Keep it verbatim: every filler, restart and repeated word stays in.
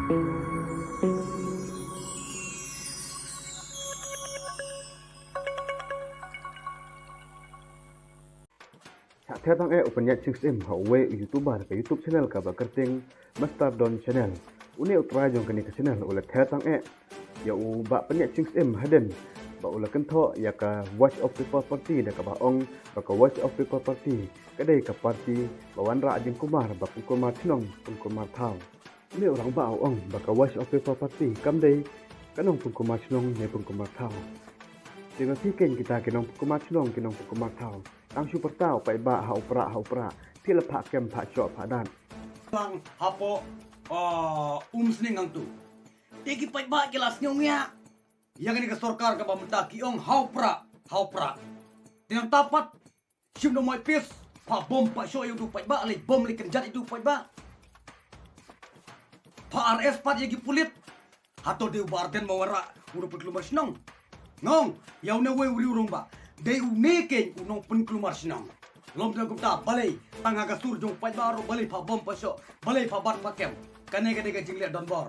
Shah ther tang eh u Pynïaid Sing Syiem ha uwei u YouTuber ka YouTube channel kaba kyrteng Master Don Channel. Une u trai jong kane ka channel u la ther tang eh ïa u Bah Pynïaid Sing Syiem hadien ba u la kynthoh ïa ka Voice of People Party da kaba ong ba ka Voice of People Party ka dei ka party ba wanrah jingkulmar ba pynkulmar shnong pynkulmar thaw. Une u rangbah u ong ba ka Voice of People Party kam dei ka nongpynkulmar shnong ne pynkulmar thaw. Te ma phi keiñ kita ki nongpynkulmar shnong ki nongpynkulmar thaw, tang shu pyrta u paidbah ha u prah ha u prah, phi la phah kem phah shoh phah dat. Lang hapoh, ah, Umsning hangtu. Te ki paidbah ki la sngewngiah ïa kane ka sorkar kaba mynta ki ong ha u prah ha u prah. Te nangta pat shim da u Mike Pence, phah bom phah shoh ïa utu u paidbah, leit bom leit kynjat ïa utu u paidbah. Phah arrest pat ïa ki pulit. Hato dei u Bah Ardent ba wanrah u nongpynkulmar shnong? Nga ong ïa une uwei u riew rangbah, dei une keiñ u nongpynkulmar shnong. Lymda kumta balei tang ha ka sur jong u paidbah ruh balei phah bom phah shoh, balei phah bat phah kem? Kane ka dei ka jingleh donbor.